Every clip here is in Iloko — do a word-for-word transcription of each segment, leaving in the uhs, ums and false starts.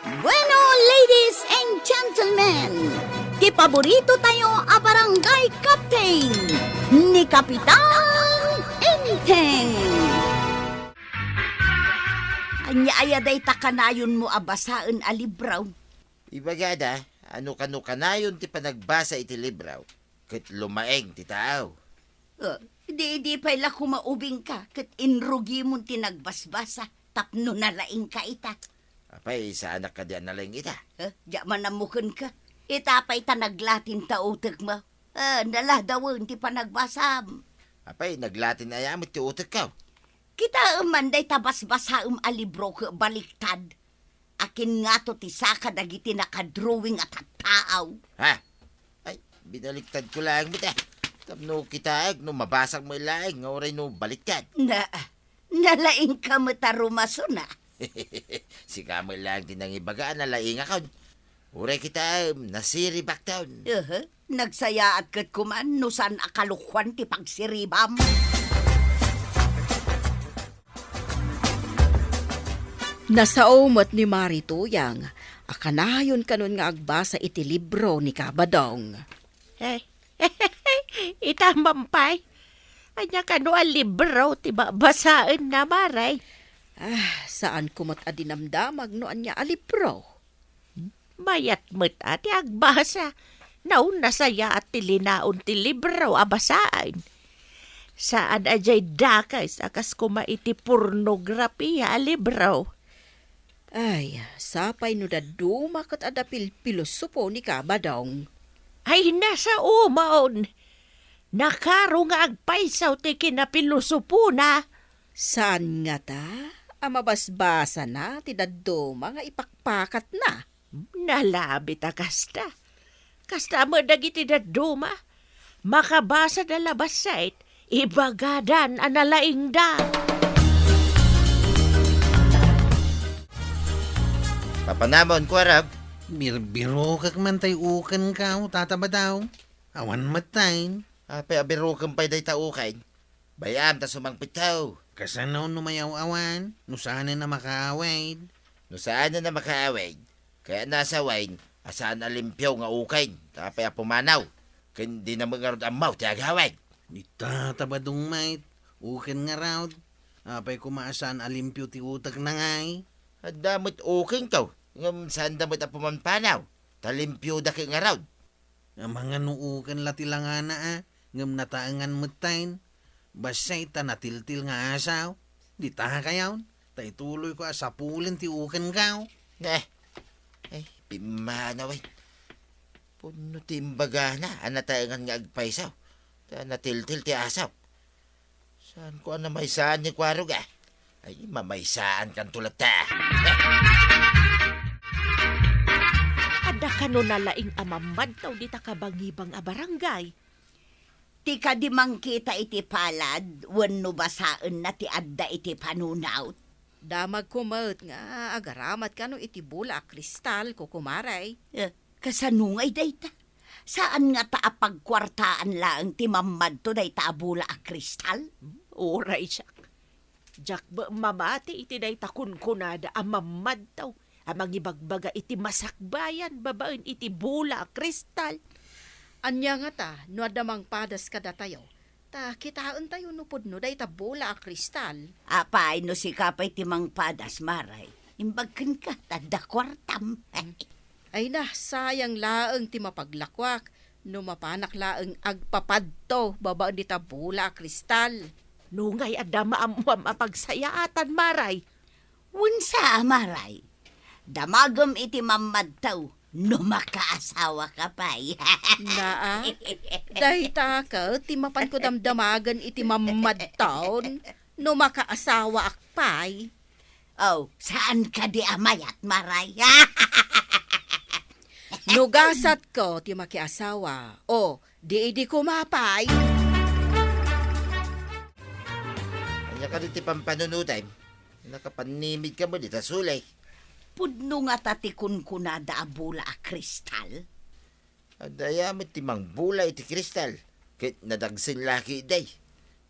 Bueno, ladies and gentlemen, ti paborito tayo a barangay captain, ni Kapitan Enteng. Ania aya dayta kanayonmo a basaen a libro? Ibagada, no kano kanayon ti panagbasa iti libro, ket lumaing ti tao. Ah, di, di pay la kumaubingka, ket inrugimon ti nagbasbasa, tapno nalaingka ita. Apay, saanak kadi a nalaing ita? Eh, diak man ammo kenka. Ita pay ta naglatin ta utekmo. Ah, naladawen ti panagbasam. Apay, naglatin aya met ti utekko? Kitaem man dayta basbasaem a libro ket baliktad. Akin ngato ti saka dagiti nakadrawing a tattaaw? Ha? Ay, binaliktadko laeng met, ah. Tapno kitaek no mabasakmo laeng nga uray no baliktad. Na, nalaingka met a rumasona. Sika met laeng ti nangibaga a nalaingakon. Uray kitaem, nasiribakton. Aha, nagsayaat ket kuman no saan a kalokuan ti pagsiribam. Nasao met ni Mari Tuyang a kanayon kanon nga agbasa iti libro ni Kabadong. Eh, ita man pay. Ania kano a libro ti babasaenna, Mari? Ah, saanko met a dinamdamag no ania a libro. Mayat met a ti agbasa. Nauna sayaat ti linaon ti libro a basaen. Saan a diay dakes a kas koma iti pornografia a libro. Ay, sapay no dadduma ket adda pilpilosopo ni Kabadong. Ay, nasaomon! Nakaro nga agpayso ti kinapilosopona. Saan ngata a mabasbasana ti dadduma nga ipakpakatna? Nalabit a kasta. Kasta met dagiti dadduma. Makabasada la bassit, ibagadan a nalaingda. Papanamon, kuarog. Birbirokek man tay ukenkaw, Tata Badaw. Awan met tay. Apay a birokem pay dayta uken? Bay-am ta sumangpet tayo. Kasano no mayaw-awan? No saanen a makaawid? No saanen a makaawid, kayatna a sawen a saan a limpio nga uken, ta apay a pumanaw, ken dina met ngarud ammo ti agawid. Ni Tata Badong met, uken ngarud. Apay koma a saan a limpio ti utekna ngay? Adda met ukenko, ngem saanda met a pumanpanaw, ta limpioda ket ngarud. Amangan no uken la ti langana a, ngem nataengan metten. Bassit ta natiltil nga asaw. Dita kayon, ta ituloyko a sapulen ti ukenkaw. Eh, ay, pimmanawen. Pudno ti imbagana a nataengan nga agpayso, ta natiltil ti asaw. Saanko a namaysaan ni kuarog a? Ay, mamaysaankanto latta. Adda kano nalaing a mammadtaw dita kabangibang a barangay? Ti kadi mangkita iti palad wenno basaenna ti adda iti panunot? Damagko met nga agaramat kano iti bola a kristal, kukumare. Eh, kasano ngay dayta? Saan ngata a pagkuartaan laeng ti mammadto dayta a bola a kristal? Uray siak. Diak met mamati iti dayta kunkunada a mammadto a mangibagbaga iti masakbayan babaen iti bola a kristal. Ania ngata no adda mangpadas kadatayo? Ta kitaentayo no pudno dayta bola a kristal. Apay no sika pay ti mangpadas, Maray? Imbag kenka, ta adda kuartam. Ay na, sayang laeng ti mapaglakuak no mapanak laeng agpapadto babaen dita bola a kristal. Nungay adda maammoam a pagsayaatan, Maray? Wenno, Maray, damagem iti mammadto no makaasawaka pay. Naa, dayta ket ti mapanko damdamagen iti mammadton no makaasawaak pay. Oh, saan kadi a mayat, Maray? No gasatko ti makiasawa, o, di idi koma pay. Ania kadi ti pampanunotem? Nakapanimidka met ita sulay. Pudno ngata ti kunkunada a bola a kristal? Adda aya met ti mangbola iti kristal, ket nadagsen la ketdi.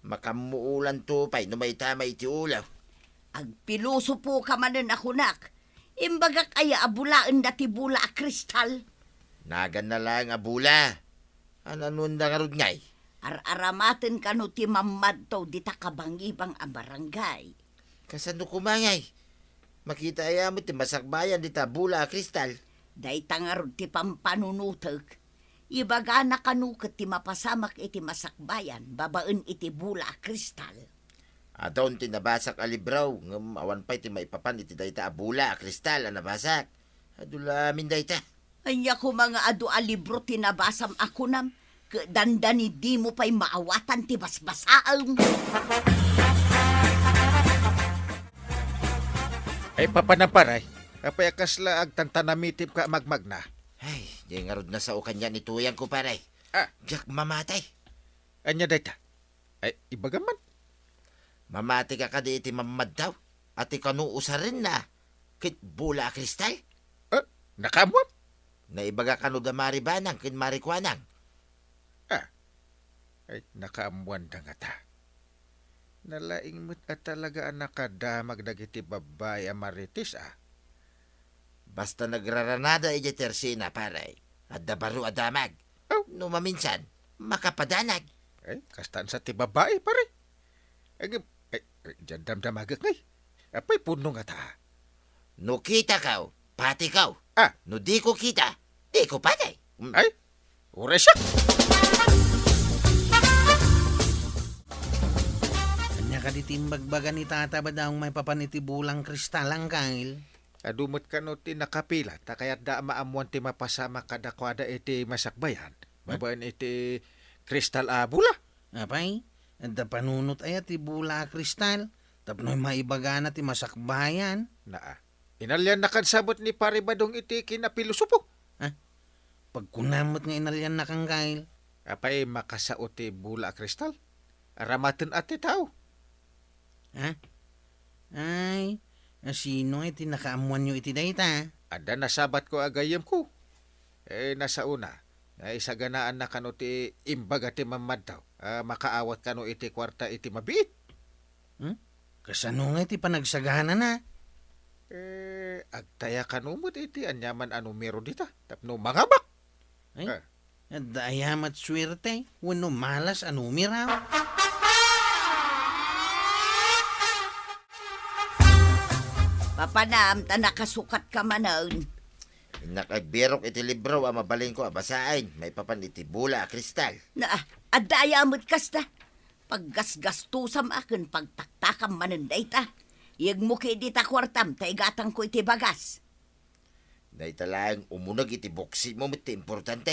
Makammuolanto pay no maitama iti ulo. Agpilosopoka manen a kunak, Imbagak aya a bulaenda ti bula a kristal? Naganna laeng a bula. An-anuenda ngarud ngay? Ar-aramaten kano ti mammadto dita kabangibang a barangay. Kasano koma ngay? Makita aya met ti masakbayan dita bula a kristal? Dayta ngarud ti pampanunotek. Ibagana kano ket ti mapasamak iti masakbayan babaen iti bula a kristal. Adun ti nabasak a libro, ngem awan pay ti maipapan iti dayta a bula a kristal a nabasak. Adu la amin dayta. Ania koma nga adu a libro ti nabasam a kunam, ket dandani dimo pay maawatan ti basbasaem? Ay, papanam, pare. Apay a kasla agtantanamitibka a magmagna? Ay, di ngarud nasao kanian ni tuyangko, pare. Ah. Diak mamatay. Ania dayta? Ay, ibagam man. Mamati ka kadi iti mammadto, a ti kano usarenna ket bula a kristal? Ah, nakaammoam? Naibaga kano da Mari Banang ken Mari Kuanang? Ah, ay, nakaammoanda ngata. Nalaing met a talaga a nakadamag dagiti babbai a marites, ah. Basta nagraranada idiay tersina, pare, adda baro a damag. Aw. No maminsan, makapadanag. Ay, kastan sa ti babai, pare. Ay, ngem, ay, ay, diay damdamagek ngay. Apay punno ngata? No kitako, patiko. Ah. No diko kita, diko pati. Mm. Ay, uray siak. Ania kadi ti imbagbaga ni Tata Badaong maipapan iti bula a kristal, Angkel? Adu met kano ti nakapila, ta kayatda a maammoan ti mapasamak kadakuada iti masakbayan, hmm, babaen iti kristal a bula. Apay, adda panunot aya ti bula a kristal, tapno maibagana ti masakbayan? Naa. Inaliannakan sa met ni Pare Badong iti kinapilosopo. Ah, pagkunam met nga inaliannakan, Kyle. Apay makasao ti bula a kristal? Aramaten a ti tao. Ha? Ay, a sino ngay ti nakaammoanyo iti dayta? Adda nasabatko a gayyemko. Eh, nasaona, naisaganaanna kano ti imbaga ti mammadto a makaawat kano iti kuarta iti mabiit. Hmm? Kasano ngay ti panagsaganana? Eh, agtaya kano met iti aniaman a numero dita tapno mangabak. Ay, ah. Adda aya met suerte wenno malas a numero? Papanam ta nakasukatka manen. Innak agbirok iti libro a mabalinko a basaen maipapan iti bula a kristal. Na, adda aya met kasta? Paggasgastusam a ken pagtaktakam manen dayta. Iyegmo ketdi ta kuartam ta igatangko iti bagas. Dayta laeng umuneg iti buksimo met ti importante.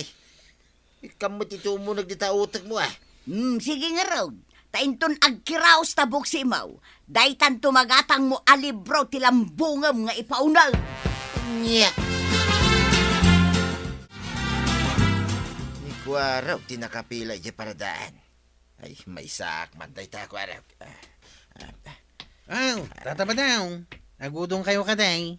Ikkan met iti umuneg dita utekmo, ah. Hmm, sige ngarud. Ta inton agkiraus ta buksimo, daytanto magatangmo a libro ti lambongem nga ipauneg. Nya. Ni Kuarog ti nakapila idiay paradaan. Ay, maysaak man dayta, Kuarog. Ah, ah, ah. Aw, Tata Badaw, agudongkayo kadi?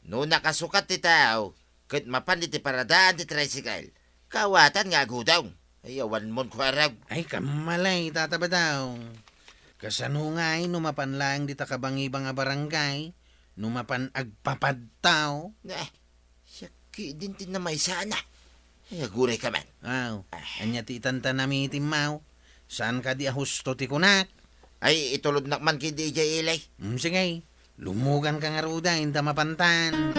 No nakasukat ti tao, ket mapan iti paradaan ti tricycle, kaawatan nga agudong. Ay, awanmon, Kuarog. Ay, kammalay, Tata Badaw. Kasano ngay no mapan laeng dita kabangibang a barangay, no mapan agpapadtaw? Eh, siak ketdin ti namaysana. Ay, aguray ka man. Aw, ah, ania ti itantanami ti immaw? Saan kadi a husto ti kunak? Ay, itulodnak man ketdi idiay ili. Mm, sige. Lumuganka ngaruden ta mapantan.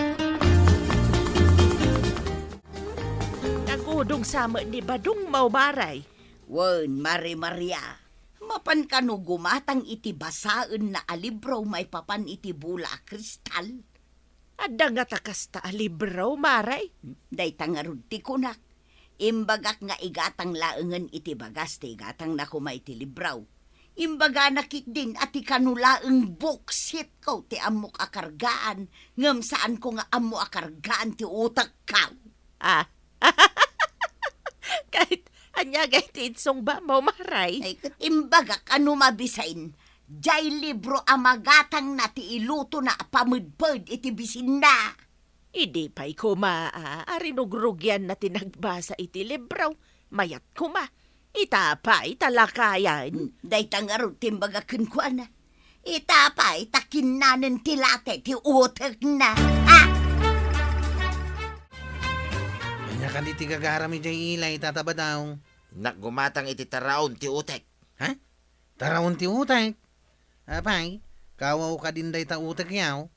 Nagudong sa met ni Badong, Mao Maray. Wen, Mari Maria, mapan kano gumatang iti basaenna a libro maipapan iti bula a kristal? Adda ngata kasta a libro, Maray? Dayta ngarud ti kunak. Imbagak nga igatang laengen iti bagas ti igatangna koma iti libro. Imbagana ketdin a ti kano laeng buksitko ti ammok a kargaan, ngem saanko nga ammo a kargaan ti utekko. Ah. Ket ania ngay ti insungba, Mao Maray? Ay, ket imbagak a no mabisin, diay libro a magatangna ti ilutona a pamedped iti bisinna. Idi pay koma a, a rinugrugianna ti nagbasa iti libro, mayat koma. Ita pay ta lakayan. Hmm, dayta ngarud ti imbaga kenkuana. Ita pay ta kinnanen ti late ti utekna. Ah! Adi ti gagaram idiay ilay, Tata Badong? Innak gumatang iti taraon ti utek. Ha? Taraon ti utek? Apay, kawaw kadin dayta utek yaw?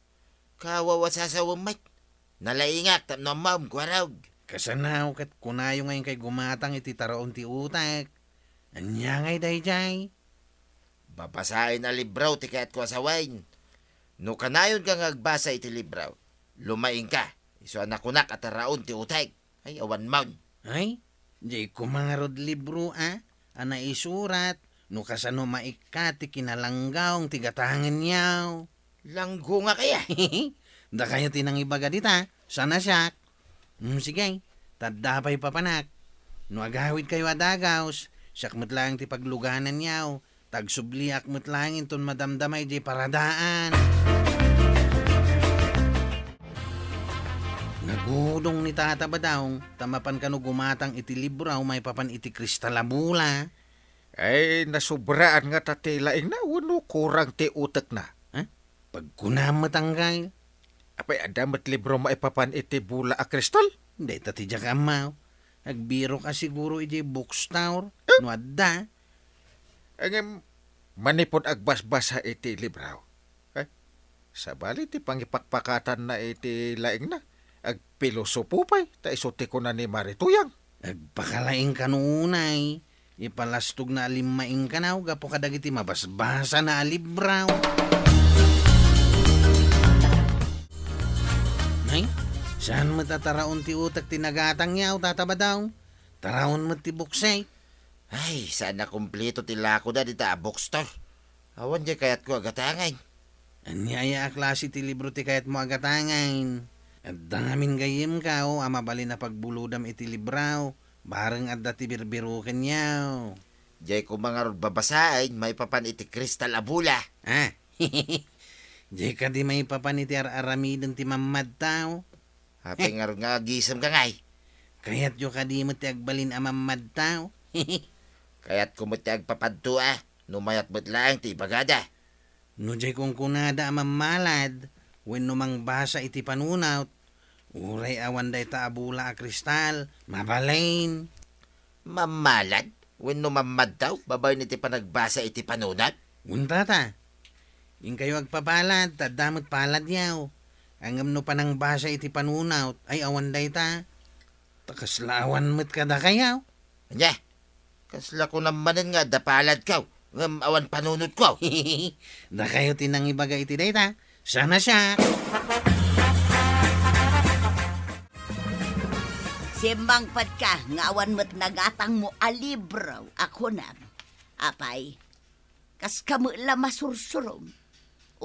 Kawaw a sasawem met. Nalaingak tapno ammom, Kuarog. Kasanaw ket kunayo nga inkay gumatang iti taraon ti utek. Ania ngay daydiay? Babasaen a libro ti kayatko a sawen. No kanayonka nga agbasa iti libro, lumaingka, isu a nakunak a taraon ti utek. Ay, awan man. Ay, diay koma ngarud libro a, a naisurat, no kasano maikkat ti kinalanggaw ti gatangen yaw. Langgo nga kaya? Dakayo ti nangibaga dita, saan a siak. Hmm, sige, tadda pay papanak. No agawidkayo a dagaws, siak met laeng ti pagluganan yaw. Tagsubliak met laeng inton madamdama idiay paradaan. Nagudong ni Tata Badong, ta mapan kano gumatang iti libro maipapan iti kristal a bola. Ay, nasubraan ngata ti laingna wenno kurang ti utekna? Ha? Pagkunam met, anggal. Apay, adda met libro maipapan iti bola a kristal? Dayta ti diak ammo. Agbirok a siguro idiay bookstore. Eh? No adda. Ngem, manipud agbasbasa iti libro, eh, sabali ti pangipakpakatanna iti laingna, agpilosopo pay, ta isu ti kuna ni Mari Tuyang. Agpakalaing kano unay, ipalastogna a limmaing kano gapu kadagiti mabasbasana a libro. Nay, saan met a taraon ti utek ti nagatang yaw, Tata Badong? Taraon met ti buksay. Ay, saan a kumpleto ti lakoda dita a bookstore. Awan diay kayatko a gatangen. Ania aya a klase ti libro ti kayatmo a gatangen? Adda ngamin gayyemko a mabalin a pagbulodam iti libro, bareng adda ti birbiroken yaw. Diay koma ngarud babasaen maipapan iti kristal a bola. Ah, diay kadi maipapan iti ar-aramiden ti mammadto? Apay ngarud nga agisemka ngay? Kayatyo kadi met ti agbalin a mammadto? Kayatko met ti agpapadto a, no mayat met laeng ti ibagada. No diay kunkunada a mammalad, wenno mangbasa iti panunot, uray awan dayta a bola a kristal, mabalin. Mammalad wenno mammadto babaen iti panagbasa iti panunot? Wen, Tata. Inkayo agpapalad, ta adda met paladyo. Ngem no panangbasa iti panunot, ay awan dayta. Ta kasla awan met kadakayo. Ania? Kasla kunam manen nga adda paladko, ngem awan panunotko. Dakayo ti nangibaga iti dayta. Saan a siak. Simmangpadka nga awan met nagatangmo a libro a kunam. Apay, kaska met la masursurom.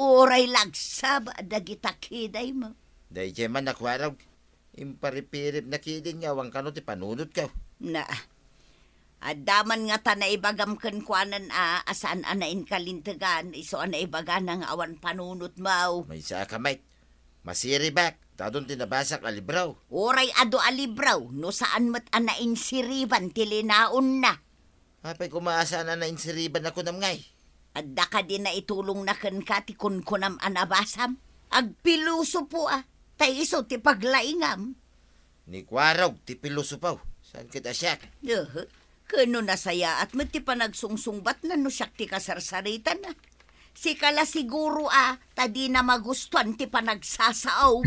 Uray la agsaba dagita kidaymo. Daydiay man a Kuarog. Imparipiripna ketdin nga awan kano ti panunotko. Na, adda man ngata naibagam kenkuana a, a saan a nainkalintegan, isu a naibagana nga awan panunotmo. Maysa ka met. Masiribak, ta adun ti nabasak a libro. Uray adu a libro, no saan met a nainsiriban ti linaonna. Apay koma a saan a nainsiriban a kunam ngay? Adda kadi naitulongna kenka ti kunkunam a nabasam? Agpilosopo a, ta isu ti paglaingam. Ni Kuarog ti pilosopo, saan ket a siak. Uhu. Ken no nasayaat met ti panagsungsungbatna no siak ti kasarsaritana. Sika la siguro a, ta dina magustuan ti panagsasaom.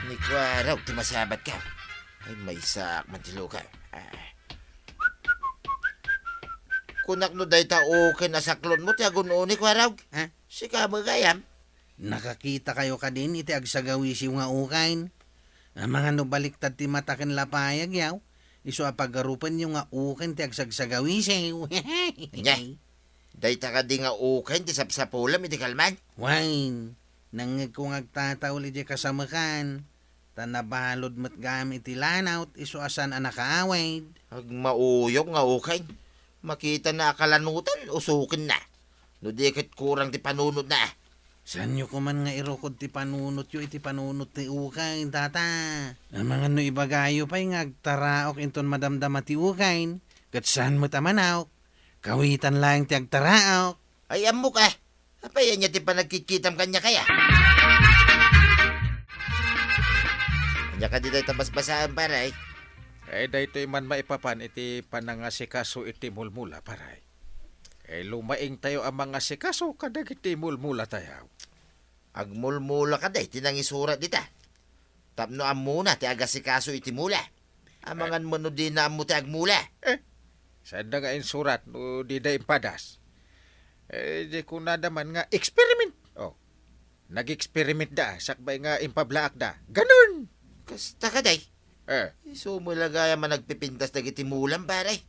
Ni Kuarog ti masabatka. Ay, maysaak man ti luka. Ah. Kunak no dayta uken a saklonmo ti agun-uni, Kuarog? Ha? Sika met gayam? Nakakitakayo kadin iti agsagawisiw nga uken? Amangan no baliktad ti mata ken lapayagyo, isu a pagarupenyo nga uken ti agsagsagawisiw. Ania? Dayta kadi nga uken ti sapsapulem iti kalman? Wen, nangngegko nga agtataul idiay kasamekan, ta nabalud met gayam iti lanawt isu a saan a nakaawid. Agmauyong nga uken. Makitana a kalanutan, usukenna. No di ket kurang ti panunotna. Saanyo koman nga irukod ti panunotyo iti panunot ti uken, Tata? Amangan no ibagayo pay nga agtaraok inton madamdama ti uken, ket saan met a manaok. Kawitan laeng ti agtaraok. Ay, ammok a. Apay, ania ti panagkitkitam kaniak aya? Kadi dayta basbasaen, pare. Eh, daytoy man maipapan iti panangasikaso iti mulmula, pare. Eh, lumaingtayo a mangasikaso kadagiti mulmulatayo. Agmulmula kadi ti nangisurat dita. Tapno ammona ti agasikaso iti mula. Amangan met no dina ammo ti agmula. Eh, saanda nga insurat no dida impadas. Eh, di kunada man nga experiment. Oh, nag-experiment da, sakbay nga impablaak da. Ganun! Kasta ka, day. Eh. Isu mo lagaya man nagpipintas dagiti mulam, pare.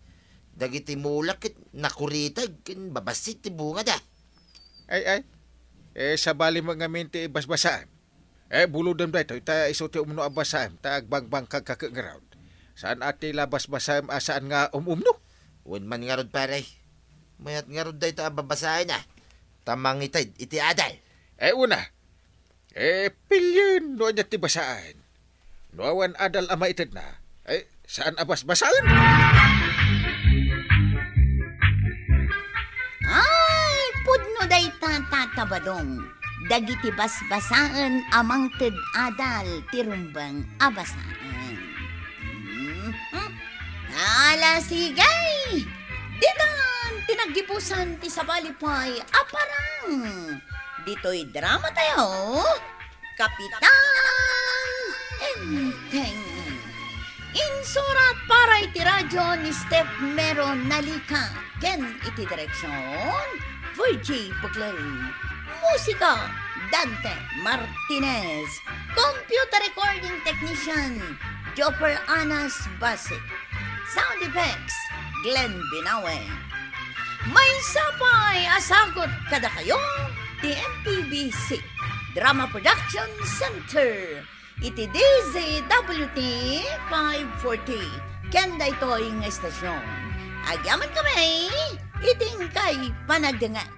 Dagiti mula ket nakuritag, ken babassit ti bunga da. Ay, ay. Eh, sabali mo ngamin ti basbasaem. Eh, bulodem daytoy, ta isu ti umno a basaem, ta agbangbangkag ka ket ngarud. Saan a ti la basbasaem a saan nga um-umno? Wen man ngarud, pare. Mayat ngarud dayta a babasaen, a. Ta mangited iti adal. Eh, una. Eh, pilien no ania ti basaen. No awan adal a maitedna, eh, saan a basbasaen? Ay, pudno dayta, Tata Badong. Dagiti basbasaen a mangted adal ti rumbeng a basaen. Mhm. Ala, sige! Ditan ti naggibusan ti sabali pay a parang. Ditoy drama tayo, Kapitan Enteng. Insurat para iti radyo ni Steph Mero Nalica ken iti direksyon, Virgie Bugley. Musika, Dante Martinez. Computer recording technician, Jopper Anas Basic. Sound effects, Glenn Binawe. Maysa pay a sagut kadakayo ti M P B C Drama Production Center iti D Z W T five forty ken daytoy nga istasyon. Agyaman kami iti inkay panagdengngeg.